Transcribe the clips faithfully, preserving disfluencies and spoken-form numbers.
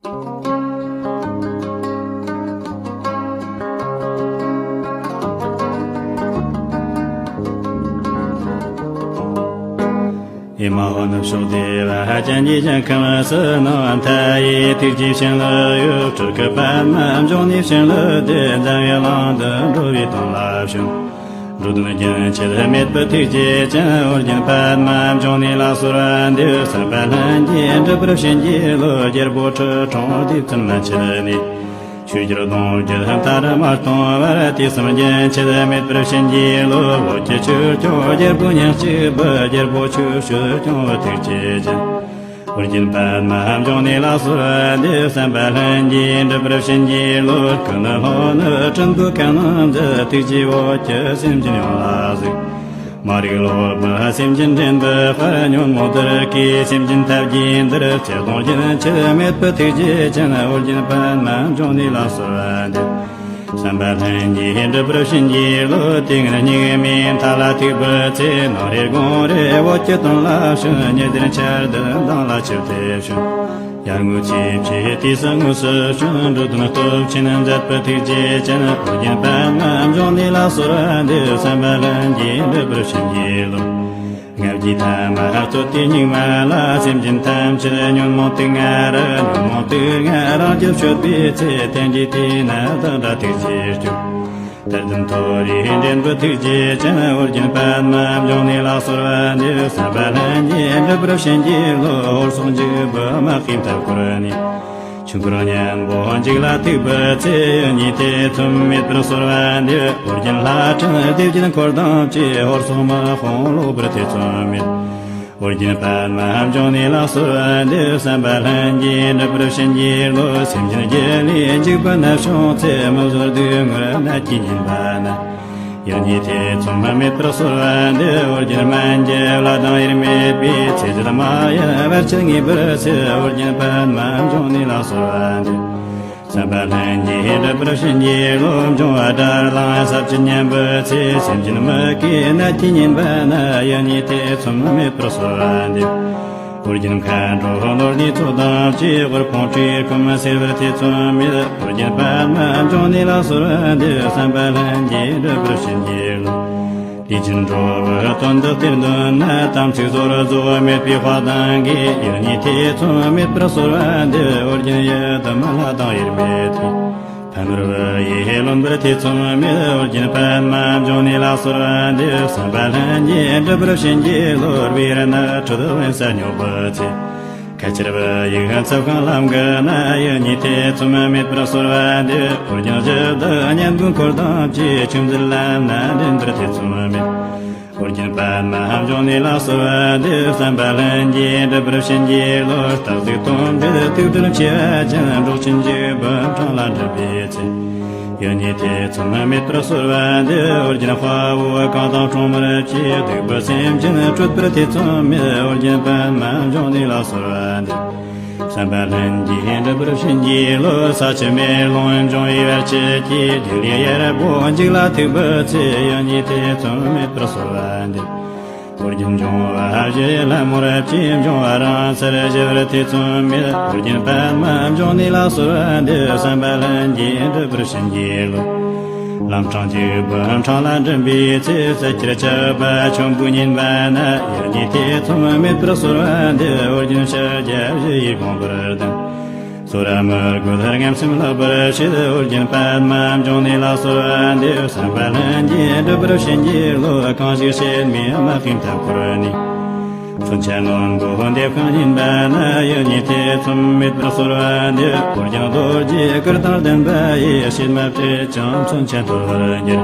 ཨེ་མ་ཧོ་ནུབ་ཕྱོགས་དེ་བ་ཧ་ཅན་གྱི་ཞིང་ཁམས་སུ་ནོ་མཐའ་ཡི་ཐུགས་ཀྱི་བྱིན་རླབས་ཡོད། སྤྲུལ་སྐུ་པདྨ་འབྱུང་གནས་བྱིན་རླབས་དེ་འཛམ་བུའི་གླིང་དུ་འགྲོ་བའི་དོན་ལ་བྱོན། འགྲོ་དོན་རྒྱུན་ཆད་མེད་པའི་ཐུགས་རྗེ་ཅན། ཨོ་རྒྱན་པདྨ་འབྱུང་གནས་ལ་གསོལ་བ་འདེབས། བསམ་པ་ལྷུན་གྱིས་འགྲུབ་པར་བྱིན་གྱིས་རློབས། རྒྱལ་པོ་ཁྲི་སྲོང་ལྡེ་བཙན་མན་ཆད་ནས། ཆོས་རྒྱལ་གདུང་བརྒྱུད་མཐའ་རུ་མ་སྟོངས་བར། དུས་གསུམ་རྒྱུན་ཆད་མེད་པར་བྱིན་གྱིས་རློབས། བོད་ཀྱི་ཆོས་སྐྱོང་རྒྱལ་པོ་ཉག་གཅིག་པུ། རྒྱལ་པོ་ཆོས་སྤྱོད་སྐྱོང་བའི་ཐུགས་རྗེ་ཅན། ཨོ་རྒྱན་པདྨ་འབྱུང་གནས་ལ་གསོལ་བ་འདེབས། བསམ་པ་ལྷུན་གྱིས་འགྲུབ་པར་བྱིན་གྱིས་རློབས། སྐུ་ནི་ལྷོ་ནུབ་སྲིན་པོའི་ཁ་གནོན་མཛད། ཐུགས་རྗེས་བོད་ཀྱི་སེམས་ཅན་ཡོངས་ལ་གཟིགས། མ་རིག་ལོག་པའི་སེམས་ཅན་འདྲེན་པའི་དཔལ། ཉོན་མོངས་དུད་ཀྱི་སེམས་ཅན་ཐབས་ཀྱིས་འདུལ། ཚེ་དང་རྒྱུན་ཆད་མེད་པའི་ཐུགས་རྗེ་ཅན། ཨོ་རྒྱན་པདྨ་འབྱུང་གནས་ལ་གསོལ་བ་འདེབས། བསམ་པ་ལྷུན་གྱིས་འགྲུབ་པར་བྱིན་གྱིས་རློབས། དུས་ངན་སྙིགས་མའི་མཐའ་ལ་ཐུག་པའི་ཚེ། ནམ་རེ་དགོང་རེ་བོད་ཀྱི་དོན་ལ་བྱོན། ཉི་ཟེར་འཆར་ལྡན་མདངས་ལ་ཆིབས་ཏེ་བྱོན། ཡར་ངོའི་ཚེས་བཅུའི་དུས་སུ་དངོས་སུ་བྱོན། འགྲོ་དོན་སྟོབས་ཆེན་མཛད་པའི་ཐུགས་རྗེ་ཅན། ཨོ་རྒྱན་པདྨ་འབྱུང་གནས་ལ་གསོལ་བ་འདེབས། བསམ་པ་ལྷུན་གྱིས་འགྲུབ་པར་བྱིན་གྱིས་རློབས། ལྔ་བརྒྱའི་ཐ་མ་རྩོད་དུས་སྙིགས་མ་ལ། སེམས་ཅན་ཐམས་ཅད་ཉོན་མོངས་དུག་ལྔ་རུ། ཉོན་མོངས་དུག་ལྔ་རང་རྒྱུད་གཅོད་པའི་ཚེ། དེང་གི་དུས་ན་བདག་འདྲ་ཐུགས་རྗེས་སྐྱོབས། དད་ལྡན་མཐོ་རིས་འདྲེན་པའི་ཐུགས་རྗེ་ཅན། ཨོ་རྒྱན་པདྨ་འབྱུང་གནས་ལ་གསོལ་བ་འདེབས། བསམ་པ་ལྷུན་གྱིས་འགྲུབ་པར་བྱིན་གྱིས་རློབས། ཧོར་སོག་འཇིགས་པའི་དམག་གིས་མཐའ་བསྐོར་ནས། ཆོས་འཁོར་གཉན་པོ་འཇིག་ལ་ཐུག་པའི་ཚེ། ཡིད་གཉིས་ཐེ་ཚོམ་མེད་པར་གསོལ་བ་འདེབས། ཨོ་རྒྱན་ལྷ་ཕྲན་སྡེ་བརྒྱད་འཁོར་དང་བཅས། ཧོར་སོག་དམག་དཔུང་ལོག་པར་ཐེ་ཚོམ་མེད། ཨོ་རྒྱན་པདྨ་འབྱུང་གནས་ལ་གསོལ་བ་འདེབས། བསམ་པ་ལྷུན་གྱིས་འགྲུབ་པར་བྱིན་གྱིས་རློབས། སེམས་ཅན་རྒྱུད་ལས་འཇིགས་པའི་ནད་བྱུང་ཚེ། མི་བཟོད་སྡུག་བསྔལ་ནད་ཀྱིས་ཉེན་པ་ན། ཡིད་གཉིས་ཐེ་ཚོམ་མེད་པར་གསོལ་བ་འདེབས། ཨོ་རྒྱན་སྨན་གྱི་བླ་དང་དབྱེར་མེད་པས། ཚེ་ཟད་མ་ཡིན་བར་ཆད་ངེས་པར་སེལ། ཨོ་རྒྱན་པདྨ་འབྱུང་གནས་ལ་གསོལ་བ་འདེབས། བསམ་པ་ལྷུན་གྱིས་འགྲུབ་པར་བྱིན་གྱིས་རློབས། འབྱུང་བ་དགྲར་ལངས་ས་བཅད་ཉམས་པའི་ཚེ། སེམས་ཅན་མི་དགེའི་ནད་ཀྱིས་ཉེན་པ་ན། ཡིད་གཉིས་ཐེ་ཚོམ་མེད་པར་གསོལ་བ་འདེབས། ཨོ་རྒྱན་མཁའ་འགྲོ་ནོར་ལྡན་ཚོགས་དང་བཅས། དབུལ་ཕོངས་བཀྲེས་སྐོམ་སེལ་བར་ཐེ་ཚོམ་མེད། ཨོ་རྒྱན་པདྨ་འབྱུང་གནས་ལ་གསོལ་བ་འདེབས། བསམ་པ་ལྷུན་གྱིས་འགྲུབ་པར་བྱིན་གྱིས་རློབས། དུས་རྒྱུན་འགྲོ་བའི་དོན་དུ་གཏེར་འདོན་ན། དམ་ཚིག་བཟོད་རྫོགས་མེད་པའི་དཔའ་གདང་གིས། ཡིད་གཉིས་ཐེ་ཚོམ་མེད་པར་གསོལ་བ་འདེབས། ཨོ་རྒྱན་ཡི་དམ་ལྷ་དང་དབྱེར་མེད་པས། ཕ་མར་བུ་ཡིས་བློ་འབད་ཐེ་ཚོམ་མེད། ཨོ་རྒྱན་པདྨ་འབྱུང་གནས་ལ་གསོལ་བ་འདེབས། བསམ་པ་ལྷུན་གྱིས་འགྲུབ་པར་བྱིན་གྱིས་རློབས། བེར་ནག་ཁྲོད་དབེན་ས་སྙོགས་པའི་ཚེ། ཁ་ཆར་བུ་ཡུག་འཚུབ་ཤིང་ལམ་གྱི་ན། ཡིད་གཉིས་ཐེ་ཚོམ་མེད་པར་གསོལ་བ་འདེབས། ཨོ་རྒྱན་བཞི་བདག་གཉན་པོའི་འཁོར་དང་བཅས། ཆོས་མཛད་ལམ་སྣ་འདྲེན་པར་ཐེ་ཚོམ་མེད། ཨོ་རྒྱན་པདྨ་འབྱུང་གནས་ལ་གསོལ་བ་འདེབས། བསམ་པ་ལྷུན་གྱིས་འགྲུབ་པར་བྱིན་གྱིས་རློབས། སྟག་གཟིག་དོམ་དྲེད་དུག་སྦྲུལ་མཆེ་བ་ཅན། འབྲོག་ཆེན་འཇིགས་པའི་འཕྲང་ལ་འགྲིམ་པའི་ཚེ། ཡིད་གཉིས་ཐེ་ཚོམ་མེད་པར་གསོལ་བ་འདེབས། ཨོ་རྒྱན་དཔའ་བོ་གང་དང་སྲུང་མར་བཅས། སྡིག་པའི་སེམས་ཅན་སྐྲོད་པར་ཐེ་ཚོམ་མེད། ཨོ་རྒྱན་པདྨ་འབྱུང་གནས་ལ་གསོལ་བ་འདེབས། བསམ་པ་ལྷུན་གྱིས་འགྲུབ་པར་བྱིན་གྱིས་རློབས། ས་ཆུ་མེ་རླུང་འབྱུང་བའི་བར་ཆད་ཀྱིས། སྒྱུ་ལུས་གཡར་པོ་འཇིག་ལ་ཐུག་པའི་ཚེ། ཡིད་གཉིས་ཐེ་ཚོམ་མེད་པར་གསོལ་བ་འདེབས། ཨོ་རྒྱན་འབྱུང་བ་བཞི་ཡི་ལྷ་མོར་བཅས། འབྱུང་བ་རང་སར་ཞི་བར་ཐེ་ཚོམ་མེད། ཨོ་རྒྱན་པདྨ་འབྱུང་གནས་ལ་གསོལ་བ་འདེབས། བསམ་པ་ལྷུན་གྱིས་འགྲུབ་པར་བྱིན་གྱིས་རློབས། ལམ་འཕྲང་འཇིགས་པའི་འཕྲང་ལ་འགྲིམ་པའི་ཚེ། ས་ཁྱིར་ཆགས་པ་ཆོམ་པོས་ཉེན་པ་ན། ཡིད་གཉིས་ཐེ་ཚོམ་མེད་པར་གསོལ་བ་འདེབས། ཨོ་རྒྱན་ཕྱག་རྒྱ་བཞི་ཡིས་བསྒོམ་པར་གདམས། ཚོགས་ར་མི་རྒོད་རྔམ་སེམས་བརླག་པར་བྱེད། ཨོ་རྒྱན་པདྨ་འབྱུང་གནས་ལ་གསོལ་བ་འདེབས། བསམ་པ་ལྷུན་གྱིས་འགྲུབ་པར་བྱིན་གྱིས་རློབས། གང་ཞིག་གཤེད་མའི་དམག་གིས་མཐའ་བསྐོར་ནས། མཚོན་ཆ་རྣོན་པོས་འདེབས་ཤིང་ཉེན་པ་ན། ཡིད་གཉིས་ཐེ་ཚོམ་མེད་པར་གསོལ་བ་འདེབས། ཨོ་རྒྱན་རྡོ་རྗེའི་གུར་དང་ལྡན་པ་ཡིས། གཤེད་མ་བསྐྲད་ཀྱང་མཚོན་ཆ་འཐོར་བར་འགྱུར།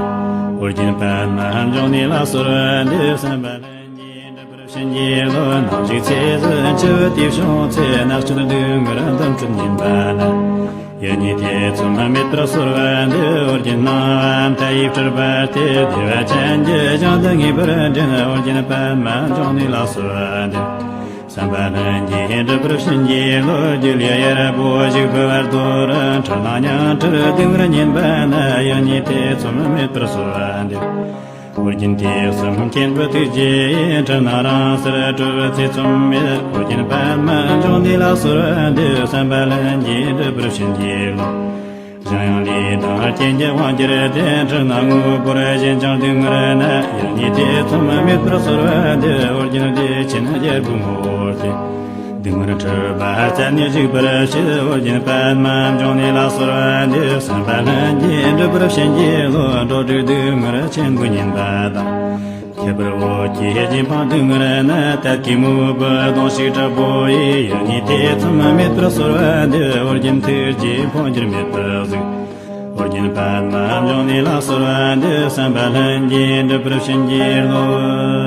ཨོ་རྒྱན་པདྨ་འབྱུང་གནས་ལ་གསོལ་བ་འདེབས། བསམ་པ་ལྷུན་གྱིས་འགྲུབ་པར་བྱིན་གྱིས་རློབས། ནམ་ཞིག་ཚེ་ཟད་འཆི་བའི་དུས་བྱུང་ཚེ། ནགས་ཚལ་སྡུག་བསྔལ་འདམ་སྤྲིན་ཉེན་པ་ན། ཡིད་གཉིས་ཐེ་ཚོམ་མེད་པར་གསོལ་བ་འདེབས། ཨོ་རྒྱན་སྣང་བ་མཐའ་ཡས་སྤྲུལ་པ་སྟེ། བདེ་བ་ཅན་གྱི་ཞིང་དུ་ངེས་པར་འདྲེན། ཨོ་རྒྱན་པདྨ་འབྱུང་གནས་ལ་གསོལ་བ་འདེབས། བསམ་པ་ལྷུན་གྱིས་འགྲུབ་པར་བྱིན་གྱིས་རློབས། སྒྱུ་ལུས་གཡར་པོ་འཇིགས་པའི་བར་དོ་རུ། འཁྲུལ་སྣང་ཉམས་ཁྲིད་སྡུག་བསྔལ་ཉེན་པ་ན། ཡིད་གཉིས་ཐེ་ཚོམ་མེད་པར་གསོལ་བ་འདེབས། ཨོ་རྒྱན་ཐེག་གསུམ་མཁྱེན་པའི་ཐུགས་རྗེ་ཡིས། འཁྲུལ་སྣང་རང་སར་གྲོལ་བའི་ཚུལ་མཚོན་པའི། ཨོ་རྒྱན་པདྨ་འབྱུང་གནས་ལ་གསོལ་བ་འདེབས། བསམ་པ་ལྷུན་གྱིས་འགྲུབ་པར་བྱིན་གྱིས་རློབས། གཞན་ཡང་ལས་དང་རྐྱེན་གྱིས་དབང་གྱུར་ཏེ། འཁྲུལ་སྣང་དངོས་པོར་ཞེན་ཀྱང་སྡུག་བསྔལ་ན། ཡང་ཉིད་ཐེ་ཚོམ་མེད་པར་གསོལ་བ་འདེབས། ཨོ་རྒྱན་བདེ་ཆེན་རྒྱལ་པོའི་ངོ་བོར་བསྟེན། སྡུག་བསྔལ་འཁྲུལ་པ་རྩད་ནས་ཞིག་པར་བྱེད། ཨོ་རྒྱན་པདྨ་འབྱུང་གནས་ལ་གསོལ་བ་འདེབས། བསམ་པ་ལྷུན་གྱིས་འགྲུབ་པར་བྱིན་གྱིས་རློབས། འགྲོ་དྲུག་སྡུག་བསྔལ་ཆེན་པོ་ཉིད་པ་དང་། ཁྱད་པར་འོད་ཀྱི་རྗེས་འཕངས་སྡུག་བསྔལ་ན། དད་ཀྱི་དངོས་པོ་གདུང་ཤུགས་དྲག་པོ་ཡིས། ཡང་ཉིད་ཐེ་ཚོམ་མེད་པར་གསོལ་བ་འདེབས། ཨོ་རྒྱན་ཐུགས་རྗེས་འཕོ་འགྱུར་མེད་པར་གཟིགས། ཨོ་རྒྱན་པདྨ་འབྱུང་གནས་ལ་གསོལ་བ་འདེབས། བསམ་པ་ལྷུན་གྱིས་འགྲུབ་པར་བྱིན་གྱིས་རློབས།